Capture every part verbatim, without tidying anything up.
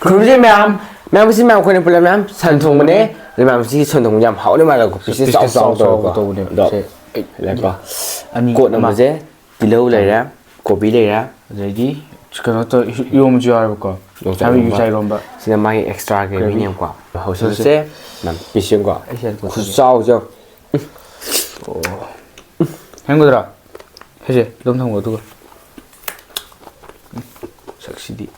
ꯈꯨꯔꯨꯝꯖꯩ ꯃꯌꯥꯝ꯫ ꯃꯌꯥꯝ ꯑꯁꯤ ꯃꯌꯥꯝ ꯑꯩꯈꯣꯏꯅ ꯄꯨꯂꯞ ꯃꯌꯥꯝ ꯁꯟ ꯊꯣꯡꯕꯅꯦ꯫ ꯑꯗꯨ ꯃꯌꯥꯝ ꯑꯁꯤ ꯁꯟ ꯊꯣꯡꯕ ꯌꯥꯝ ꯍꯥꯎꯅ ꯃꯥꯜꯂꯦꯀꯣ꯫ ꯄꯤꯁꯦꯁ ꯆꯥꯎ ꯆꯥꯎ ꯇꯧꯔꯒꯀꯣ꯫ ꯇꯧꯕꯅꯦ꯫ ꯑꯗꯣ ꯁꯦ, ꯑꯩ, ꯂꯩꯀꯣ꯫ ꯑꯅꯤ, ꯀꯣꯠꯅꯕꯁꯦ ꯑꯃ꯫ ꯇꯤꯜꯍꯧ ꯂꯩꯔꯦ, ꯀꯣꯕꯤ ꯂꯩꯔꯦ꯫ ꯑꯗꯩꯗꯤ ꯀꯩꯅꯣ ꯇꯧ-, ꯏꯔꯣꯝꯕꯁꯨ ꯌꯥꯎꯋꯦꯕꯀꯣ꯫ ꯌꯣꯡꯆꯥꯛ ꯍꯥꯏꯕꯗꯤ ꯏꯔꯣꯝꯕ꯫ ꯌꯣꯡꯆꯥꯛ ꯏꯔꯣꯝꯕ꯫ ꯁꯤꯅ ꯃꯥꯒꯤ extra gravy gravy꯫ ꯅꯦꯕꯀꯣ꯫ ꯍꯧꯖꯤꯛꯁꯦ ꯁꯦ꯫ ꯃꯌꯥꯝ ꯄꯤꯁ ꯌꯦꯡꯉꯨꯀꯣ꯫ ꯑꯩ ꯁꯤꯗ ꯀꯣꯠꯊꯣꯛꯀꯦ꯫ ꯈꯨꯆꯥꯎꯁꯦ ꯌꯦꯡꯉꯨ꯫ ꯑꯣ꯫ ꯍꯦꯟꯒꯗ꯭ꯔꯥ? ꯁꯤꯁꯦ ꯑꯗꯨꯝ ꯊꯝꯃꯣ ꯑꯗꯨꯒ꯫ ꯁꯛꯁꯤꯗꯤ꯫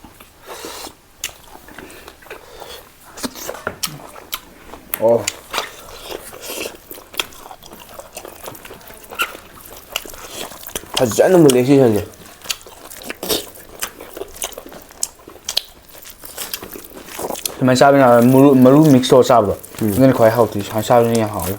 ꯑꯣ꯫ ꯐꯖꯅ ꯃꯨꯜꯂꯦ ꯁꯤ ꯁꯟꯁꯦ꯫ ꯁꯨꯃꯥꯏꯅ ꯆꯥꯕ ꯌꯥꯔꯣꯏ, ꯃꯔꯨ, ꯃꯔꯨ mix ꯇꯧꯔ ꯆꯥꯕꯗꯣ꯫ ꯎꯝ꯫ ꯑꯗꯨꯅ ꯈ꯭ꯋꯥꯏ ꯍꯥꯎꯇꯦ, ꯁꯨꯃꯥꯏꯅ ꯆꯥꯕꯗꯨꯅ ꯌꯥꯝ ꯍꯥꯎꯋꯦ꯫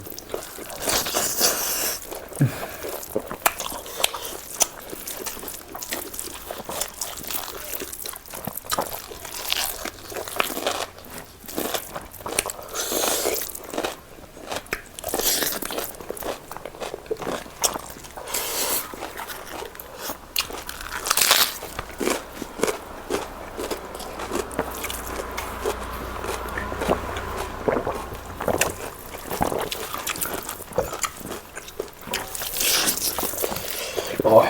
ꯑꯣ꯫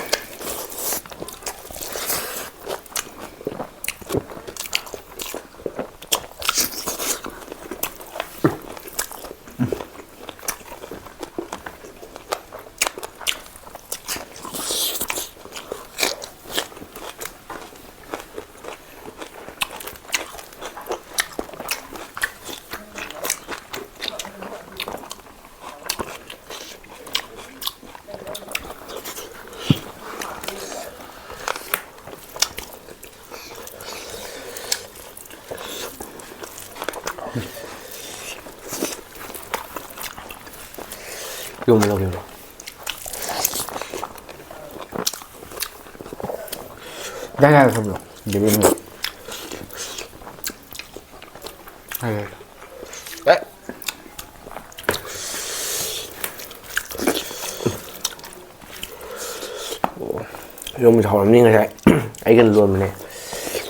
ꯌꯣꯝꯃꯣ, ꯌꯣꯝꯃꯣ, ꯌꯣꯝꯃꯣ꯫ ꯌꯥꯏ, ꯌꯥꯏ, ꯊꯝꯃꯣ꯫ ꯒ꯭ꯔꯦꯚꯤ ꯑꯃ꯫ ꯌꯥꯏ, ꯌꯥꯏ꯫ ꯑꯦ꯫ ꯑꯣ, ꯌꯣꯝꯕꯁꯨ ꯍꯧꯔꯝꯅꯤ ꯉꯁꯥꯏ꯫ ꯑꯩꯒ ꯂꯣꯟꯕꯅꯦ꯫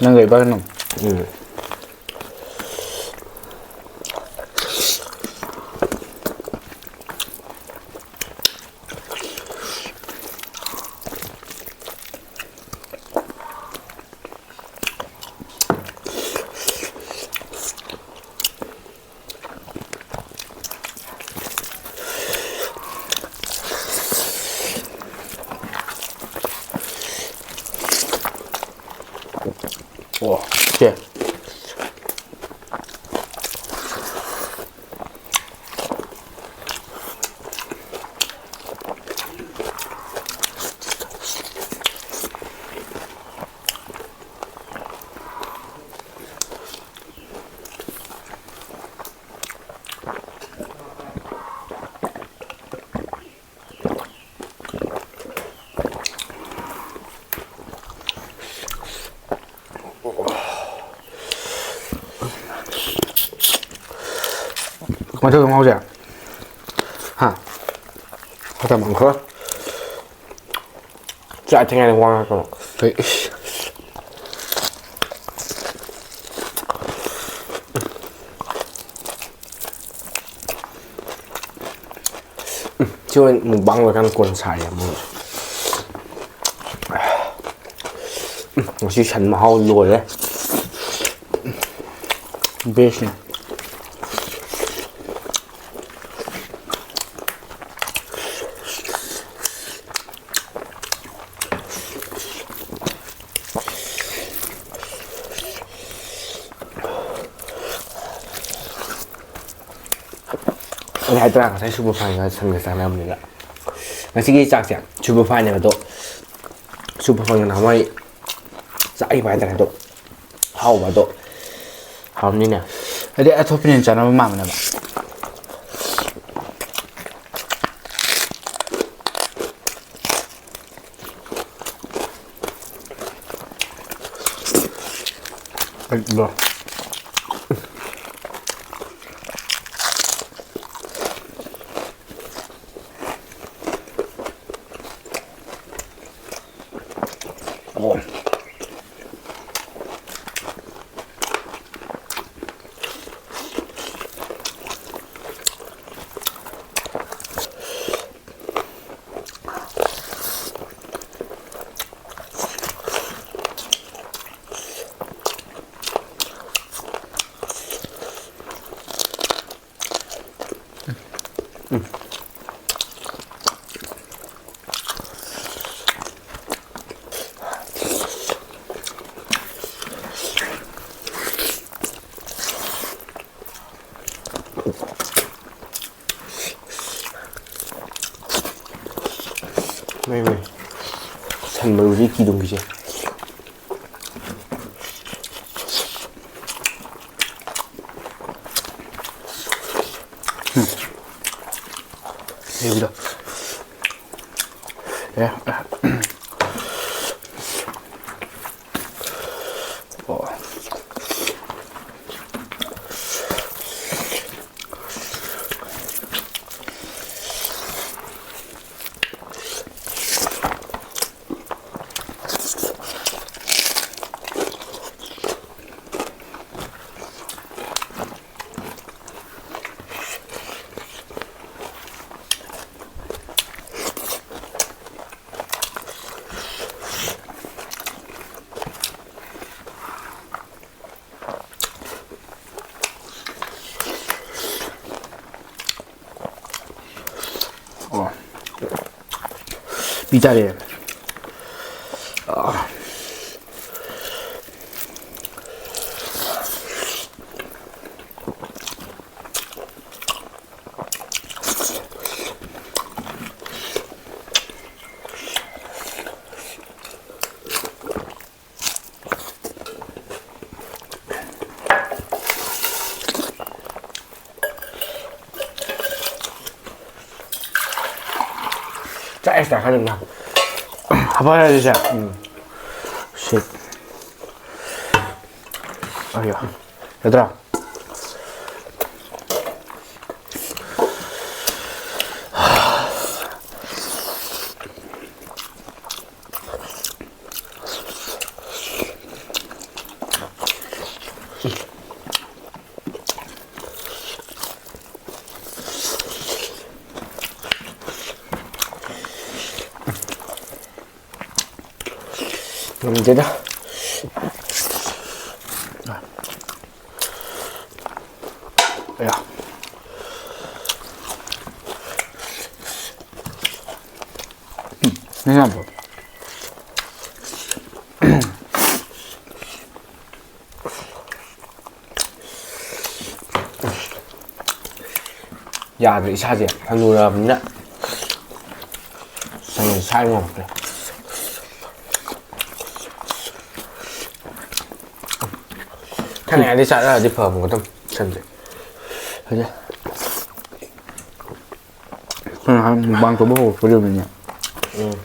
ꯅꯪꯒ ꯏꯕꯥꯅꯤꯅ? ꯎꯝ꯫ ꯑꯣ, ꯁꯦ꯫ ꯀꯃꯥꯏꯅ ꯇꯧꯗꯣꯏꯅꯣ ꯉꯥꯎꯁꯦ? ꯍꯥ? ꯃꯇꯝ ꯃꯥꯡꯈ꯭ꯔꯣ꯫ ꯆꯥꯛ ꯊꯦꯡꯉꯥꯏꯗ ꯋꯥ ꯉꯥꯡꯉꯛꯀꯅꯨ꯫ ꯀꯩ, ꯏꯁ꯫ ꯁꯤ ꯑꯣꯏꯅ ꯃꯨꯛꯕꯥꯡ ꯂꯣꯏꯔꯀꯥꯟꯗ ꯀꯣꯟꯅ ꯁꯥꯔꯦ ꯑꯃꯨꯛ꯫ ꯎꯝ, ꯉꯁꯤ ꯁꯟ ꯃꯍꯥꯎ ꯂꯣꯏꯔꯦ꯫ ꯕꯦꯁꯅꯦ꯫ ꯑꯩ ꯍꯥꯏꯗ꯭ꯔꯥ ꯉꯁꯥꯏ ꯁꯨꯄꯔ ꯐꯥꯏꯟꯒ ꯁꯟꯒ ꯆꯥꯟꯅꯕꯅꯤꯅ꯫ ꯉꯁꯤꯒꯤ ꯆꯥꯛꯁꯦ ꯁꯨꯄꯔ ꯐꯥꯏꯟꯅꯦꯕ, ꯑꯗꯣ ꯁꯨꯄꯔ ꯐꯥꯏꯟꯒ ꯅꯍꯥꯟꯋꯥꯏ ꯆꯥꯈꯤꯕ ꯍꯥꯏꯇꯥꯔꯦ, ꯑꯗꯣ ꯍꯥꯎꯕ, ꯑꯗꯣ ꯍꯥꯎꯔꯝꯅꯤꯅꯦ꯫ ꯍꯥꯏꯗꯤ ꯑꯊꯣꯠꯄꯅ ꯍꯦꯟꯅ ꯆꯥꯅꯕ ꯃꯥꯟꯕꯅꯦꯕ꯫ ꯑꯩꯗꯣ꯫ ꯑꯣ꯫ ꯃꯩ, ꯃꯩ꯫ ꯁꯟ ꯃꯔꯨꯁꯤ ꯀꯤꯗꯣꯡꯈꯤꯁꯦ꯫ ꯎꯝ꯫ ꯂꯩꯕꯗꯣ꯫ ꯑꯦ꯫ ꯑꯣ꯫ ꯑꯣ꯫ ꯄꯤ ꯇꯥꯔꯦ꯫ ꯑꯥ꯫ ꯆꯥꯛ ꯑꯦꯛꯁꯇ꯭ꯔꯥ ꯈꯔ ꯑꯗꯨꯝ ꯍꯥꯞꯄ ꯌꯥꯔꯦ ꯁꯦ꯫ ꯎꯝ꯫ ꯁꯤꯠ꯫ ꯑꯌꯥ꯫ ꯅꯠꯇ꯭ꯔꯥ? ꯉꯝꯗꯦꯗ꯫ ꯑꯌꯥ꯫ ꯎꯝ, ꯅꯪ ꯌꯥꯝ ꯐꯩ꯫ ꯌꯥꯗ꯭ꯔꯦ ꯏꯁꯥꯁꯦ, ꯍꯅꯨꯔꯛꯑꯕꯅꯤꯅ꯫ ꯁꯥꯏ ꯉꯝꯗ꯭ꯔꯦ꯫ ꯊꯥꯏꯅꯉꯩꯗꯤ ꯆꯥꯔꯛꯑꯗꯤ ꯐꯕ ꯃꯇꯝ ꯁꯟꯁꯦ꯫ ꯍꯧꯖꯤꯛ ꯑꯩꯈꯣꯏꯅ ꯍꯥꯟꯅ ꯃꯨꯛꯕꯥꯡ ꯇꯧꯕ ꯍꯧꯔꯛꯄꯗꯨꯗꯅꯦ꯫ ꯎꯝ꯫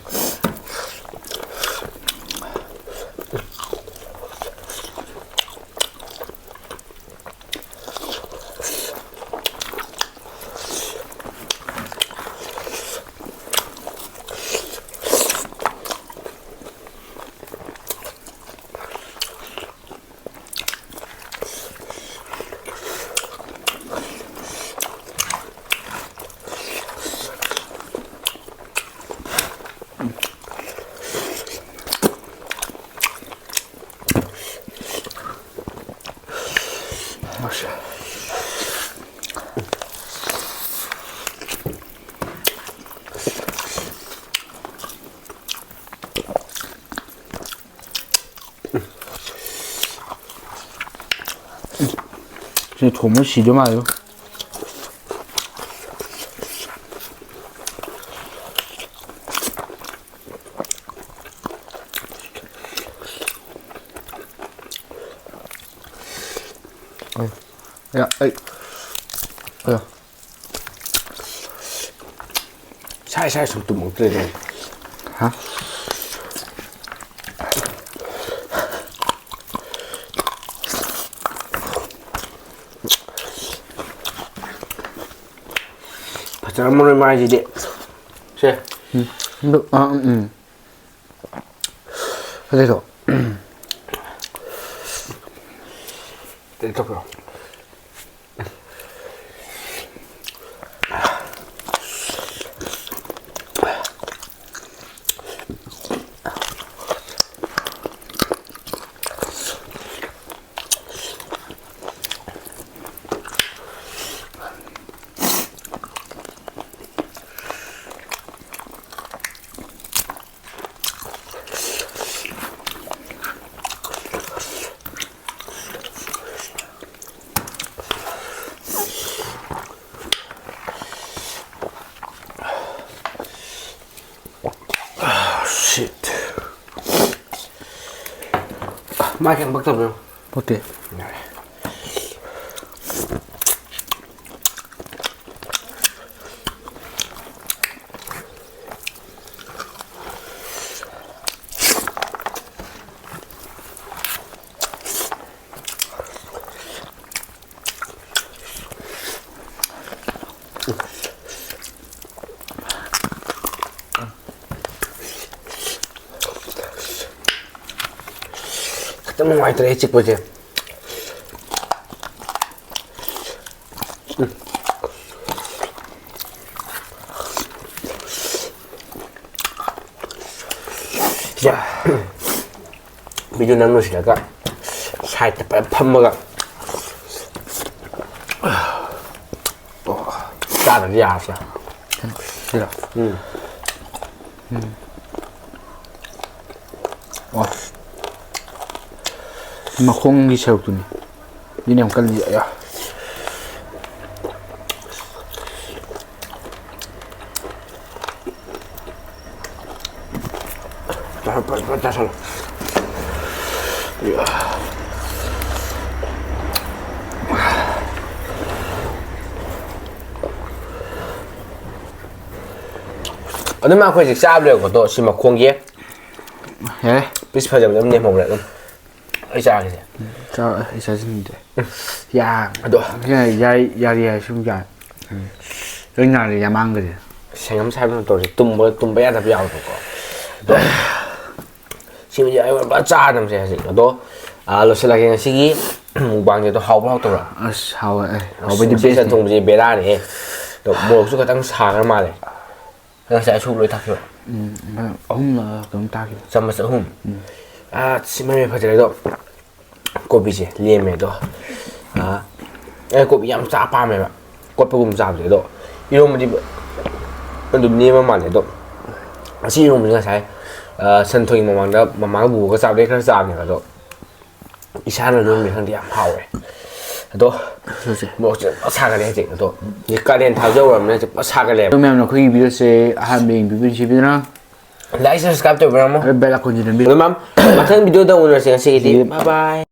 ꯁꯤ ꯊꯣꯡꯕ ꯁꯤꯗꯧ ꯃꯥꯜꯂꯦ꯫ ꯑꯌꯥ, ꯑꯩ, ꯑꯌꯥ꯫ ꯁꯥꯏ ꯁꯥꯏ ꯁꯨꯝ ꯇꯨꯝꯃꯛꯇ꯭ꯔꯦꯅꯦ꯫ ꯍꯥ? ꯐꯖꯔꯝꯃꯔꯣꯏ ꯃꯥꯏꯁꯤꯗꯤ꯫ ꯁꯦ꯫ ꯎꯝ꯫ ꯑꯗꯨ, ꯑꯥ, ꯎꯝ, ꯎꯝ꯫ ꯑꯗꯨꯗꯣ꯫ ꯀꯩꯅꯣ ꯇꯧꯕ꯭ꯔꯣ? ꯃꯥ ꯀꯩꯝ ꯄꯛꯇꯕ꯭ꯔꯣ? ꯄꯛꯇꯦ꯫ ꯈꯤꯇꯪ ꯅꯨꯡꯉꯥꯏꯇ꯭ꯔꯦ ꯆꯤꯛꯄꯁꯦ꯫ ꯁꯤꯗ ꯚꯤꯗꯤꯑꯣ ꯅꯝ ꯂꯣꯏꯁꯤꯜꯂꯒ ꯁꯥꯏꯠꯇ ꯐꯖꯅ ꯐꯝꯃꯒ ꯆꯥꯗ꯭ꯔꯗꯤ ꯌꯥꯔꯁꯦ꯫ ꯁꯤꯔꯣ? ꯎꯝ꯫ ꯎꯝ꯫ ꯑꯣ꯫ ꯃꯈꯣꯡꯒꯤ ꯁꯔꯨꯛꯇꯨꯅꯤ꯫ ꯑꯗꯨꯅ ꯌꯥꯝ ꯀꯜꯂꯤ꯫ ꯑꯌꯥ꯫ ꯆꯥꯁꯜꯂꯣ, ꯐꯖ ꯐꯖ ꯆꯥꯁꯜꯂꯣ꯫ ꯑꯗꯨꯝ ꯑꯩꯈꯣꯏ ꯍꯧꯖꯤꯛ ꯆꯥꯕ ꯂꯣꯏꯔꯛꯄꯗꯣ ꯁꯤ ꯃꯈꯣꯡꯒꯤ ꯌꯥꯔꯦ꯫ ꯄꯤꯁ ꯐꯖꯕꯗꯣ ꯑꯗꯨꯝ ꯂꯦꯝꯍꯧꯔꯦ ꯑꯗꯨꯝ꯫ ꯑꯩ ꯆꯥꯒꯦꯁꯦ꯫ ꯆꯥ-, ꯑꯩ ꯆꯥꯁꯤꯟꯗꯦ꯫ ꯌꯥ-, ꯑꯗꯣ ꯌꯥꯏ, ꯌꯥꯏ, ꯌꯥꯔꯤ ꯍꯥꯏ ꯁꯨꯝ ꯌꯥꯏ꯫ ꯎꯝ꯫ ꯂꯣꯏ ꯅꯥꯔꯦ ꯌꯥꯃꯥꯡꯒꯁꯦ꯫ ꯁꯦꯡꯉꯝ ꯁꯥꯏꯕ ꯇꯧꯔꯤꯁꯦ ꯇꯨꯝꯕ, ꯇꯨꯝꯕ ꯌꯥꯗꯕ ꯌꯥꯎꯋꯦꯕꯀꯣ꯫ ꯑꯗꯣ ꯁꯤꯃꯗꯤ ꯑꯩ ꯐꯖꯅ ꯆꯥꯔꯗꯕꯁꯦ ꯍꯧꯖꯤꯛ꯫ ꯑꯗꯣ, ꯑꯥ, ꯂꯣꯏꯁꯤꯜꯂꯒꯦ ꯉꯁꯤꯒꯤ ꯃꯨꯛꯕꯥꯡꯁꯦ꯫ ꯑꯗꯣ ꯍꯥꯎꯕ꯭ꯔꯥ ꯍꯥꯎꯇꯕ꯭ꯔꯥ? ꯑꯁ, ꯍꯥꯎꯋꯦ꯫ ꯑꯦ, ꯑꯁ, ꯍꯥꯎꯕꯩꯗꯤ ꯉꯁꯤ ꯕꯦꯁꯅꯦ꯫ ꯁꯟ ꯊꯣꯡꯕꯁꯦ ꯕꯦꯔꯥꯅꯦ꯫ ꯑꯗꯣ ꯃꯣꯔꯣꯛꯁꯨ ꯈꯤꯇꯪ ꯁꯥꯈ꯭ꯔ ꯃꯥꯜꯂꯦ꯫ ꯉꯁꯥꯏ ꯑꯁꯨꯛ ꯂꯣꯏ ꯊꯥꯛꯈꯤꯕ꯫ ꯎꯝ, ꯑꯍꯨꯝꯂ ꯀꯩꯅꯣꯝ ꯊꯥꯛꯈꯤꯕ꯫ ꯆꯥꯃꯁ ꯑꯍꯨꯝ꯫ ꯎꯝ꯫ ꯑꯥ, ꯁꯤ ꯃꯔꯤ ꯐꯖꯔꯦ ꯑꯗꯣ꯫ ꯀꯣꯕꯤꯁꯦ ꯂꯦꯝꯃꯦ ꯑꯗꯣ꯫ ꯑꯥ, ꯑꯩ ꯀꯣꯕꯤ ꯌꯥꯝ ꯆꯥ ꯄꯥꯝꯃꯦꯕ꯫ ꯀꯣꯠꯄꯒꯨꯝꯕ ꯆꯥꯕꯁꯦ꯫ ꯑꯗꯣ ꯏꯔꯣꯝꯕꯗꯤ ꯑꯗꯨꯝ ꯂꯦꯝꯕ ꯃꯥꯜꯂꯦ꯫ ꯑꯗꯣ ꯑꯁꯤ ꯏꯔꯣꯝꯕꯁꯦ ꯉꯁꯥꯏ, ꯑꯥ, ꯁꯟ ꯊꯣꯡꯉꯤ ꯃꯃꯥꯡꯗ ꯃꯃꯥꯒ ꯕꯨꯕꯣꯛꯒ ꯆꯥꯕꯗꯩ ꯈꯔ ꯆꯥꯕꯅꯦꯕ꯫ ꯑꯗꯣ ꯏꯁꯥꯅ ꯂꯣꯟꯕꯅꯤ ꯈꯪꯗꯦ, ꯌꯥꯝ ꯍꯥꯎꯋꯦ꯫ ꯑꯗꯣ ꯍꯧꯖꯤꯛ ꯃꯣꯔꯣꯛꯁꯦ ꯐꯖꯅ ꯁꯥꯒꯠꯂꯦ ꯍꯧꯖꯤꯛ꯫ ꯑꯗꯣ ꯍꯧꯖꯤꯛ ꯀꯥꯂꯦꯟ ꯊꯥꯁꯨ ꯌꯧꯔꯕꯅꯤꯅ ꯍꯧꯖꯤꯛ ꯐꯖꯅ ꯁꯥꯒꯠꯂꯦꯕ꯫ ꯑꯗꯣ ꯃꯌꯥꯝꯅ ꯑꯩꯈꯣꯏꯒꯤ ꯚꯤꯗꯤꯑꯣꯁꯦ ꯑꯍꯥꯟꯕ ꯌꯦꯡꯕꯤꯕ ꯅꯨꯡꯁꯤꯕꯤꯗꯨꯅ Like, subscribe ꯇꯧꯕꯤꯔꯝꯃꯣ. ꯑꯗꯣ bell icon ꯁꯤ ꯅꯝꯕꯤꯔꯣ. ꯑꯗꯨ ꯃꯌꯥꯝ, ꯃꯊꯪ video ꯗ ꯎꯅꯔꯁꯦ ꯉꯁꯤꯒꯤꯗꯤ. ꯁꯤ Bye bye.